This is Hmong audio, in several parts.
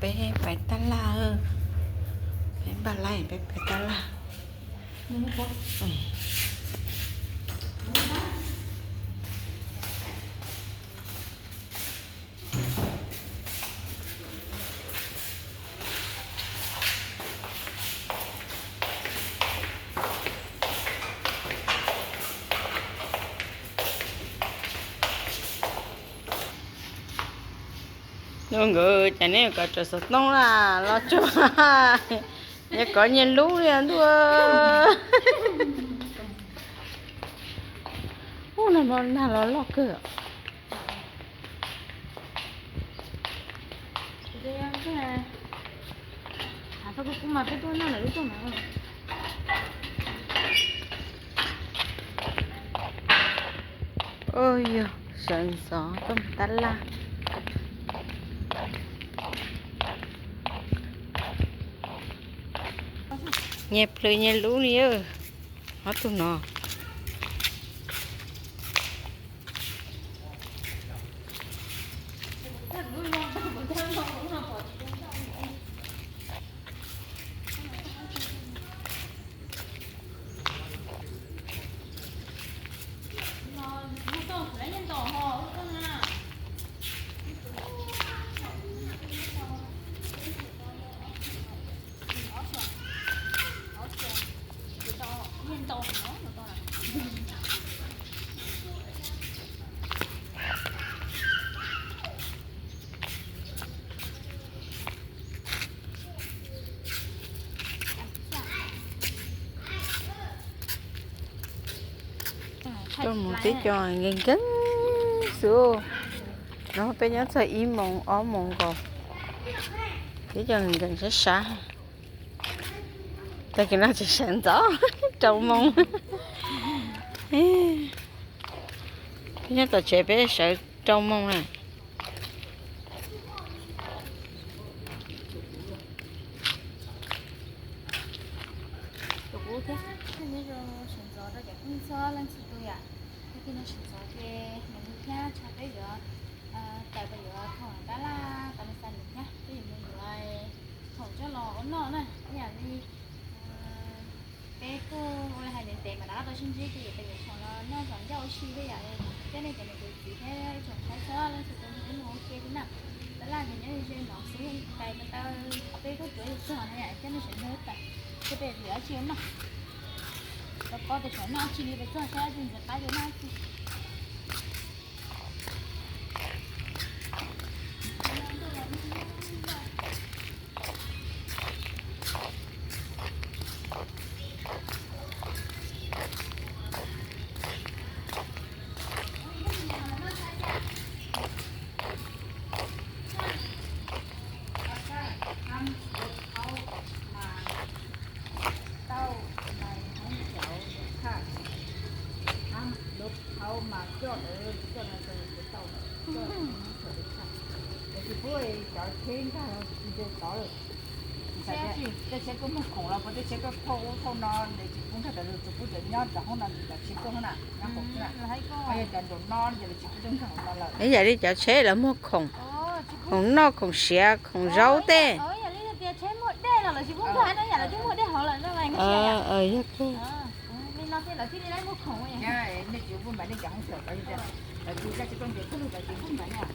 Peb pais tab laj, peb npaj laj peb pais tab laj. Nkawd cas nej kov tsoom xov tooj laj los tsuag, nyias kov nyias lub li ntuj. Ub, nag hmo nag los loj kawg. Ub, yog sawv ntxov tuaj mus tab laj. Nyias plhws nyias lub li, ob tug no. Tuaj mus teb co nkees nkees xwb. No peb nyob txog ib moos ob moos nkaus, teb co nkees nkees sab sab. Tag kis no tseem sawv ntxov rau moos. Peb nyob tom tsev peb sawv rau moos na. Sawv ntxov rau cov phooj ywg txhua leej txhua tus yom. Tag kis no sawv ntxov ces nws mus thiab, tsam peb yuav tawm pem yuav khoom tab laj pab nws xa nws thiab, peb yuav mus yuav khoom coj los ua noj na. Ib yam li peb kuj ua li hais ntev ntev mas rov qab tau sib ntsib ces peb yuav khoom los noj kom ncauj ua si thiab yom. Thiab nej cov niam cov txiv thiab tsoom saib txhua leej txhua tus, peb mus ua ke li na. Tab laj ces nyob ze no xwb, tais ko taw peb kuj tsuav yus txog na yom, thiab nej sawv ntxov tas, thiab peb yuav tsis ua dab tsi ua noj. Rau qhov tias tsam noj tsis li peb txog saib tsis ntxim qab yuav noj tsis. Tsis pub cov tsheb nkag los ntawm tod lawm. Tej tsheb tuaj muag khoom los puas tej tsheb tuaj thauj ub thauj no ces tsis pub nkag ntawd, tsuas pub cov nyob rau hauv no, cov tsheb tuaj hauv na, nyob hauv na. Yog cov nraum no ces lawv tsis pub tuaj nkag hauv no lawm. Ib yam li cov tsheb lawv muag khoom, khoom noj khoom siav khoom zaub tej. Nej tsis pub npaim nej cov hoob xwm, lawv tsis pub npaim nej.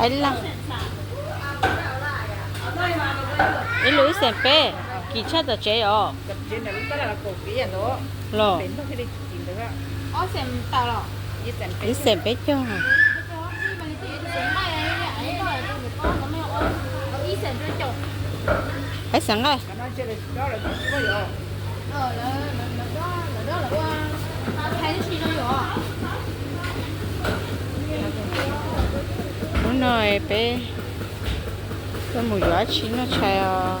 Ib lub ib xees peb, kim tshaj tom tsev os. Los, ib xees peb caug. Ib xees nqaij. Hnub no peb tuaj mus yuav dab tsi noj tshais os.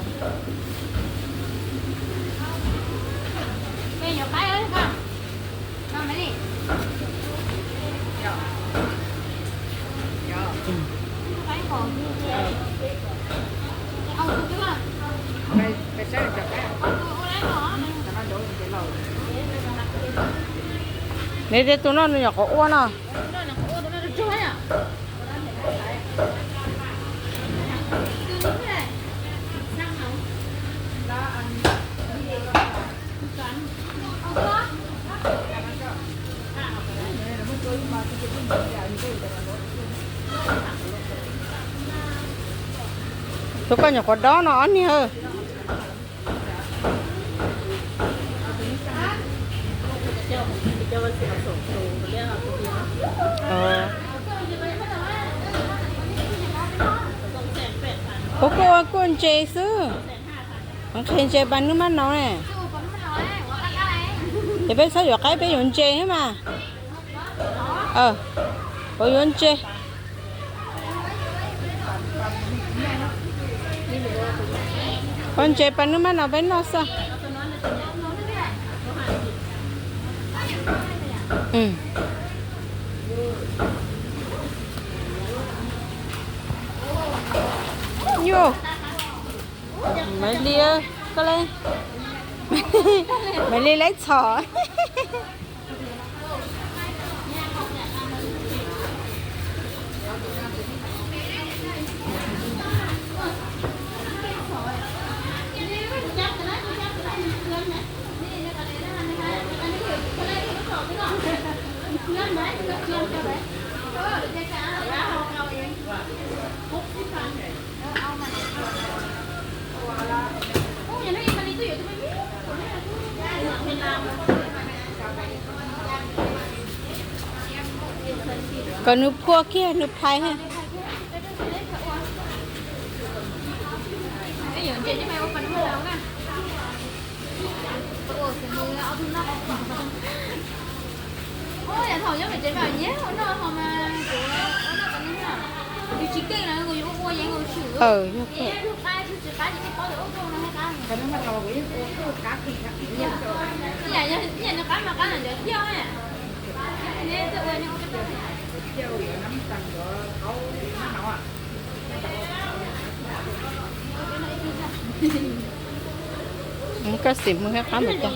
Nws tias tus no nws nyuam qhuav ua no. Tus koj nyuam qhuav dob no ob niag. Ua kuj ua kuj ntses xwb. Nqhis ntses pas nub mab nau ne. Ces peb txhob yuav qaib, peb yuav ntses mas. Puas yuav ntses? Ua ntses pas nub mab nau peb noj xwb. Yus, Maiv Lis, koj le, Maiv Lis leb txhom. Kom nws phua kiag nws phais. Koj xim mus thiab qab mus cas.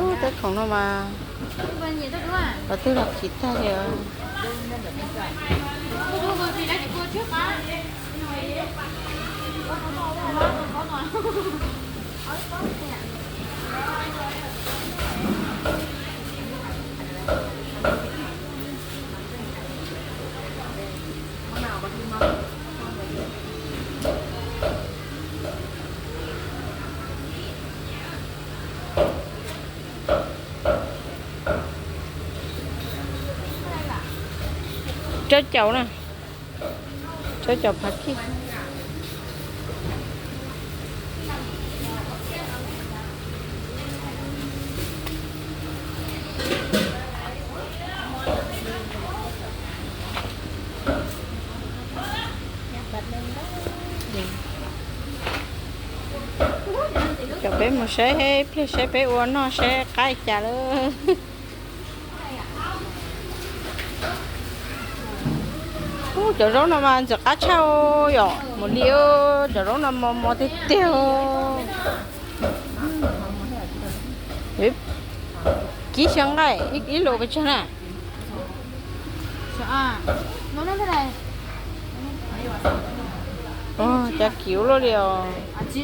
Ub, tej khoom no mas qhov twg los khib tag li os. Rau caum na, rau caum phav kij. Cov peb mus saib, ib pliag saib peb ua noj saib qab li cas lawm. Ub, cov zaub no mas ntxim qab tshaj yom, mus li cov zaub no mos mos tiag tiag. Kib xyaw nqaij ib lus pes tsawg na? Cov kiv ua luaj li os. Tab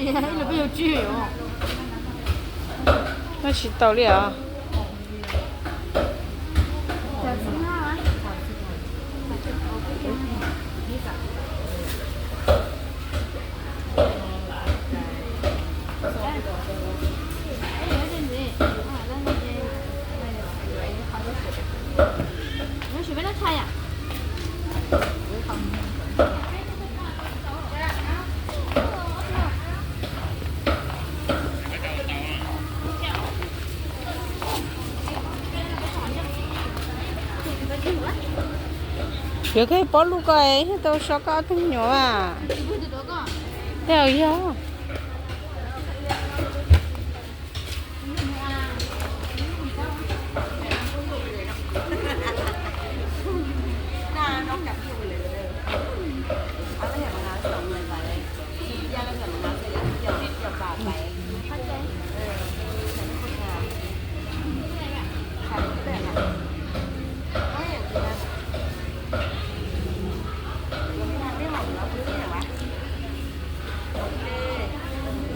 sis tau li os. Yuav koj pob lub ko, tau so koj ob tug me nyuam as. Yog, yog.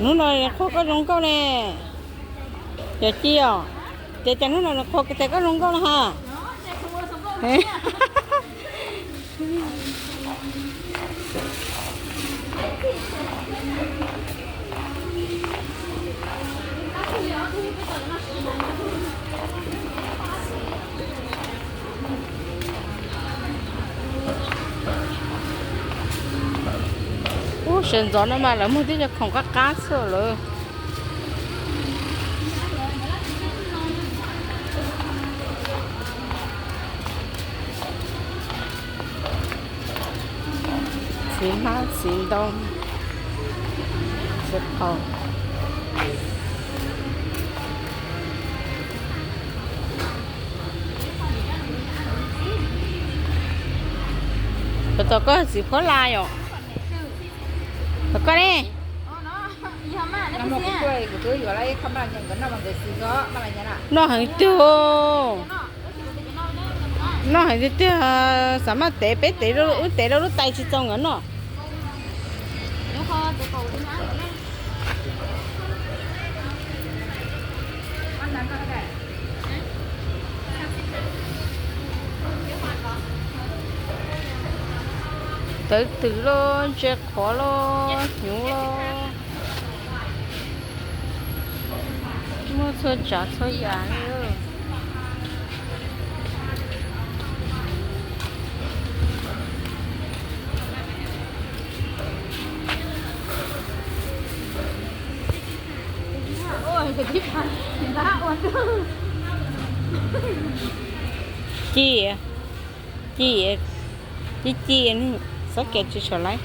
Hnub no qhuas koj zoo nkauj ne. Yog ci os, ces cas hnub no nws qhuas tias koj zoo nkauj na ha. Ub, sawv ntxov no mas lawv muag tib co khoom qab qab xwb lawm. Txiv hmab txiv ntoo, txiv qaub. Puas tau koj txiv phuab la yom? Tau koj ne. Noj heev tiag. Noj heev tiag tiag, xav maj tev peb tev, wb tev rau lub tais tsis txaus nkawd noj. Tawv twm los, ntse qhuav los, hnyuv los, muaj txhua tsav txhua yam li. Ci, ci, ci ci, xob kev tsis tshua laib.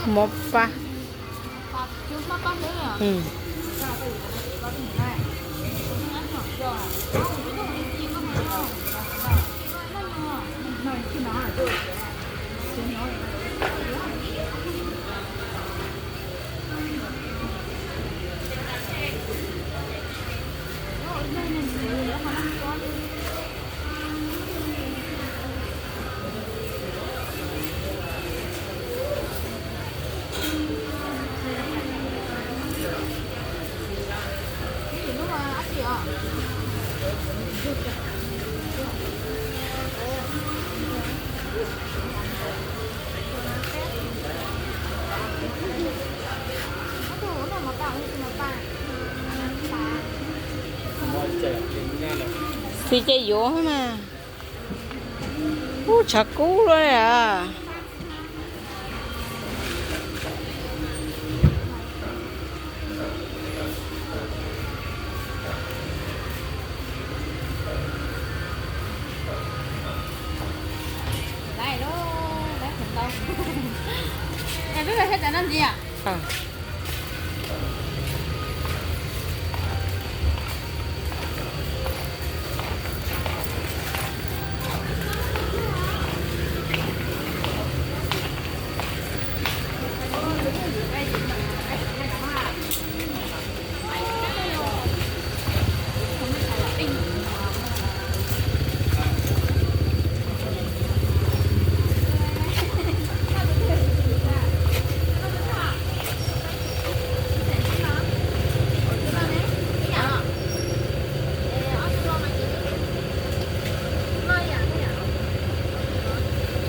Mov pab. Xis ces yuav mas. Ub, tshav kub lawm a.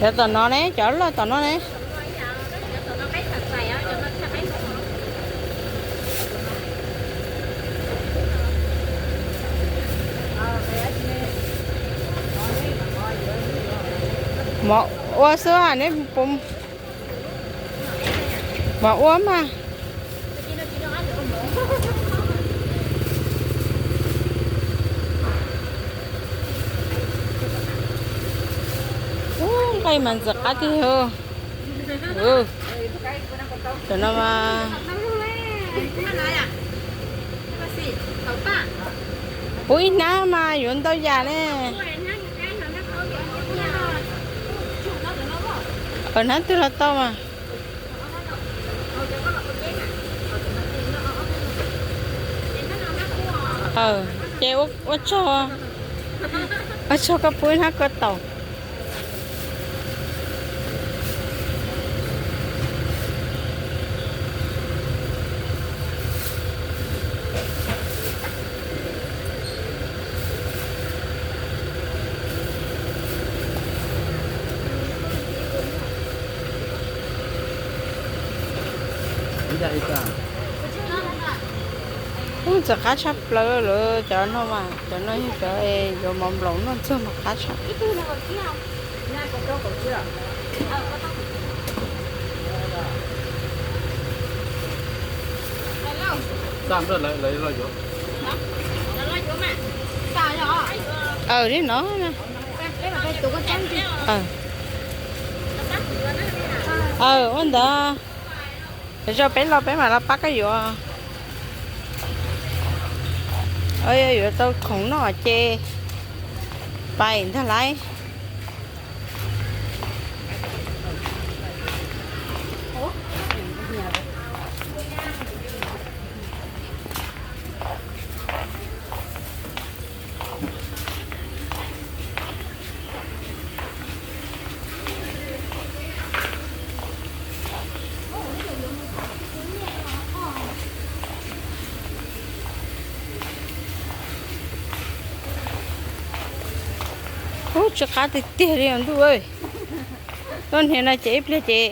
Cov tom no ne, cov loj tom no ne. Mov ua xwb ne, mov ua mas. Ub, nqaij mas ntxim qab tiag. Cov no mas pub ib hnab mas yuav ntau yam ne. Hnab twg los tau mas. Ces ua tsaug, ua tsaug koj pub ib hnab koj tau. Ub, ntxim qab tshaj plaws lawm cov no mas, cov no yog cov yuav mov nplaum noj ntxuag mas qab tshaj. Aw, li no. Aw, ua ntawd. Yog peb los peb mam los pab koj yuav. Yuav tau khoom noj ces pais ntag lauj. Ub, tsw qab tiag tiag li ntuj. Tuaj niag no ces ib pliag ces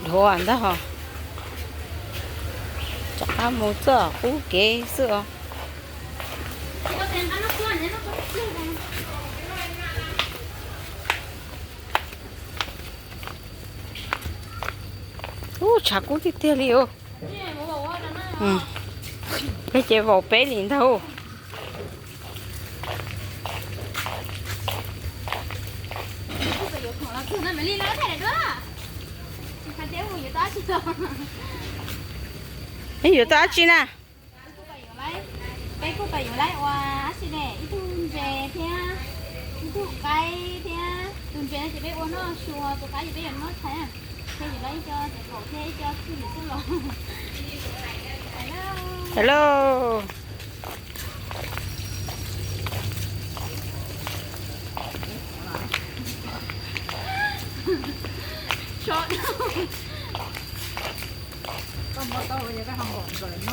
dhuav ntag hos. Rov qab mus txoj qub kev xwb os. Ub, tshav kub tiag tiag li os. Peb ces vaum peb li ntag. Peb yuav tau dab tsi na? Peb kuj pais yuav lawv ua dab tsi ne, ib tug ntses thiab ib tug qaib thiab. Tus ntses no ces peb ua noj su, tus qaib ces peb yuav noj tshais. Peb yuav lawv ib co cov kaum thiab ib co xwb los. Hello.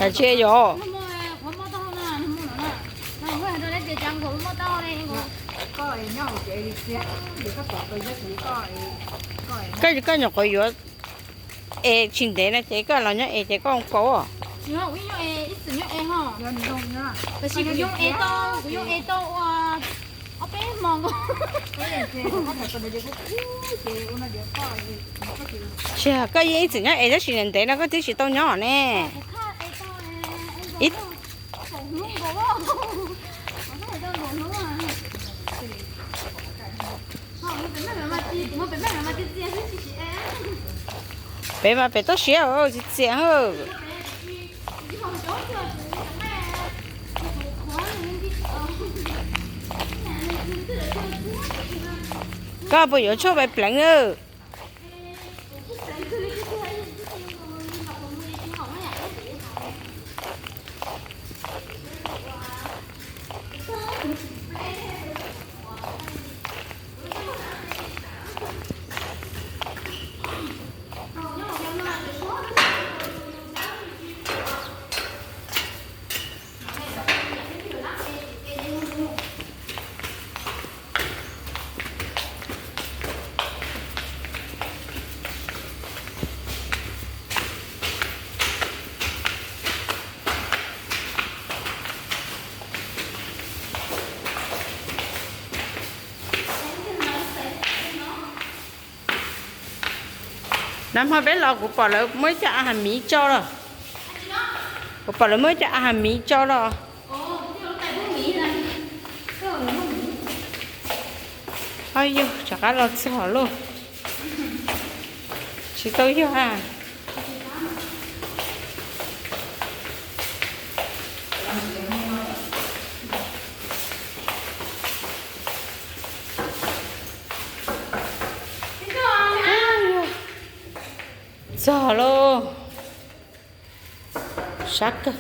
Cas tsis yog? Koj, koj nyuam qhuav yuav es tsis ntev no ces koj los nyob es ces koj ua kaus. Tsis, koj yeej ib txwm nyob es tab sis ntev ntev no koj twb tsis tau nyob ne. Pem mas pem toj siab txias txias. Koj puas yuav tshuaj pem pleev? Nag hmo peb los kuv pom lawv muab ib co a has miv tso los. Kuv pom lawv muab ib co a has miv tso los. Au yog, rov qab los txog lauj. Tsis tau yog a. Txog lauj. Sab kawg.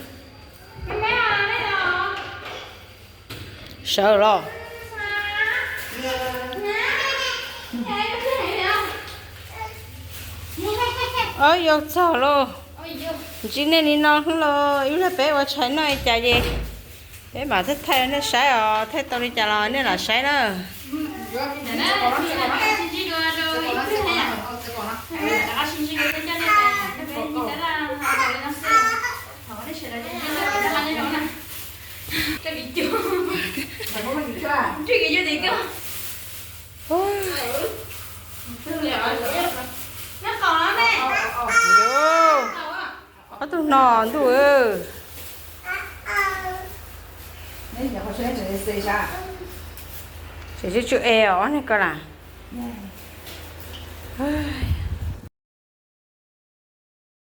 Sawv los. Au yog, txog lauj. Ntsib nej li no los ib pliag peb ua tshais noj li cas ces peb mam thaij nej saib os, thaij tau li cas los nej lam saib na. Ob tug no ntuj. Tseem tsw tsw es os ob niag ko las.